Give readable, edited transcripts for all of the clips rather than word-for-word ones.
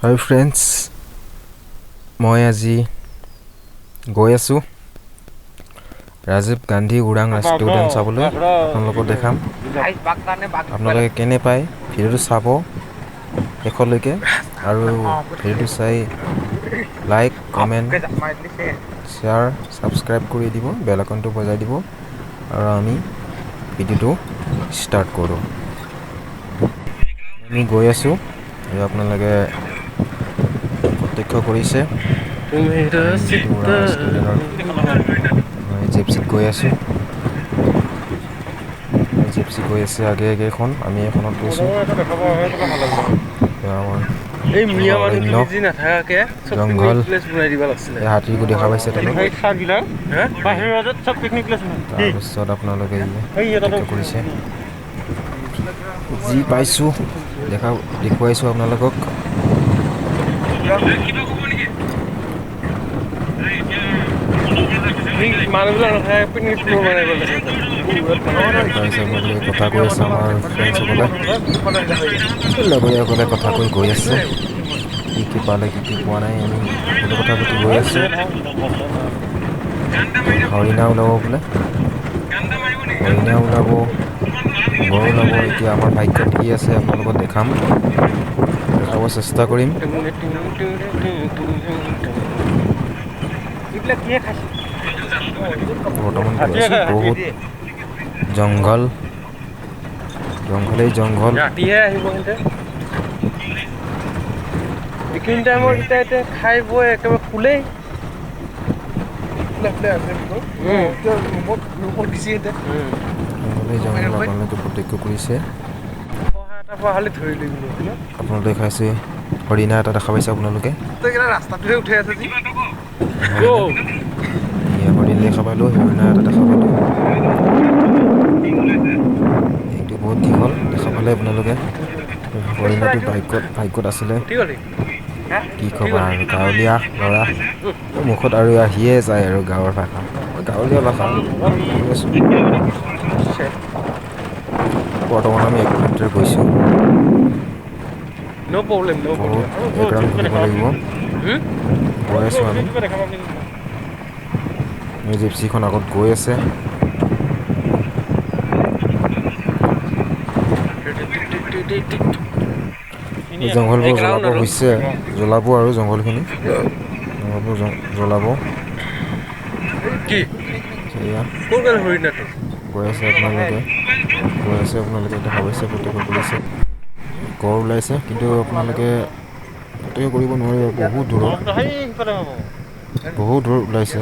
হাই friends, মই আজি গৈ আছোঁ ৰাজীৱ গান্ধী ওৰাং ৰাষ্ট্ৰীয় উদ্যান চাবলৈ। আপোনালোকক দেখাম, আপোনালোকে কেনে পায় ভিডিঅ'টো চাব শেষলৈকে আৰু ভিডিঅ'টো চাই লাইক, কমেণ্ট, শ্বেয়াৰ, ছাবস্ক্ৰাইব কৰি দিব, বেল আইকনটো বজাই দিব আৰু আমি ভিডিঅ'টো ষ্টাৰ্ট কৰোঁ। আমি গৈ আছোঁ আৰু আপোনালোকে প্ৰত্যক্ষ কৰিছে জিপচিত গৈ আছোঁ। জিপচি গৈ আছে আগে আগে এখন, আমি এখনত গৈছোঁ। জংঘল, হাতীকো দেখা পাইছে। তাৰপিছত আপোনালোকে কৰিছে যি পাইছোঁ দেখা দেখুৱাইছোঁ আপোনালোকক। কথা কৈ আছে আমাৰ ফ্ৰেণ্ডসকলে, লগৰীয়াসকলে কথা কৈ গৈ আছে, কি কি পালে কি কি পোৱা নাই আমি সকলো কথা পাতি গৈ আছোঁ। হৰিণা ওলাব বোলে, হৰিণা ওলাব, গড় ওলাব। এতিয়া আমাৰ ভাগ্যত কি আছে আপোনালোকক দেখাম, দেখাব চেষ্টা কৰিম। বৰ্তমান গৈ আছোঁ, বহুত জংঘল, জংঘলেই জংঘল। ৰাতিহে আহিব সিহঁতে, এইখিনি টাইমত এতিয়া খাই বৈ একেবাৰে শুলেই। জংঘলেই জংঘল আপোনালোকে প্ৰত্যক্ষ কৰিছে। আপোনালোকে দেখাইছে হৰিণা এটা দেখা পাইছে আপোনালোকে, হৰিণ দেখা পালোঁ, হৰিণা এটা দেখা পালোঁ। এইটো বহুত দীঘল দেখা পালে আপোনালোকে। হৰিণাটো ভাগ্যত আছিলে, কি ক'বা আৰু, গাঁৱলীয়া ল'ৰা মুখত আৰু আহিয়ে যায় আৰু গাঁৱৰ ভাষা, গাঁৱলীয়া ভাষা। বৰ্তমান আমি 1 কিলোমিটাৰ গৈছোঁ, বহুত এক ৰাউণ্ড ঘূৰিব লাগিব। গৈ আছোঁ আমি, জিপচিখন আগত গৈ আছে। জংঘলবোৰ জ্বলাব হৈছে, জ্বলাব আৰু জংঘলখিনি, জংঘলবোৰ জ্বলাব। গৈ আছে আপোনালোকে, গৈ আছে আপোনালোকে দেখা পাইছে, প্ৰত্যক্ষ কৰিছে। গড় ওলাইছে কিন্তু আপোনালোকে প্ৰত্যক্ষ কৰিব নোৱাৰিব, বহুত দূৰত, বহুত দূৰত ওলাইছে।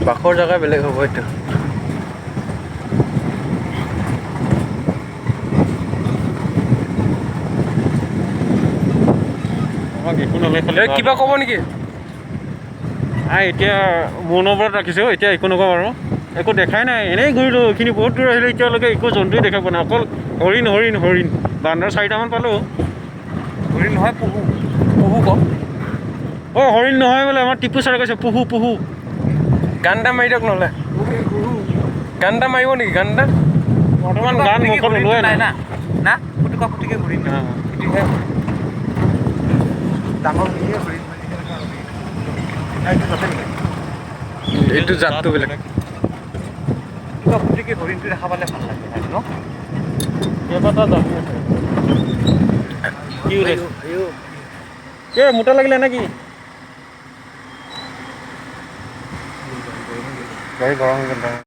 বাসৰ জেগা বেলেগ হ'ব এইটো। কিবা ক'ব নেকি? এতিয়া মৌনব্ৰত ৰাখিছোঁ, এতিয়া একো নকওঁ আৰু, একো দেখাই নাই, এনেই ঘূৰিলোঁ এইখিনি বহুত দূৰ আহিলোঁ, এতিয়ালৈকে একো জন্তুৱে দেখা পোৱা নাই, অকল হৰিণ হৰিণ হৰিণ। বান্দৰ 4টামান পালোঁ। হৰিণ নহয়, পহু। পহু ক। অঁ, হৰিণ নহয় বোলে, আমাৰ টিপু ছাৰে কৈছে পহু পহু। গান এটা মাৰি দিয়ক নহ'লে। গান এটা মাৰিব নেকি? গান এটা বৰ্তমান গান মুখত ওলোৱাই নাই। না ফুটুকা ফুটুকি হৰিণ, ডাঙৰ হৰিণ। এইটো জাতটো বেলেগ। ফুটুকি হৰিণটো দেখা পালে ভাল লাগে ন? কেইবাটা জাতি আছে। কি ওলাইছে? এই মোটা লাগিলে নেকি? গাড়ী গৰম হৈ গ'ল।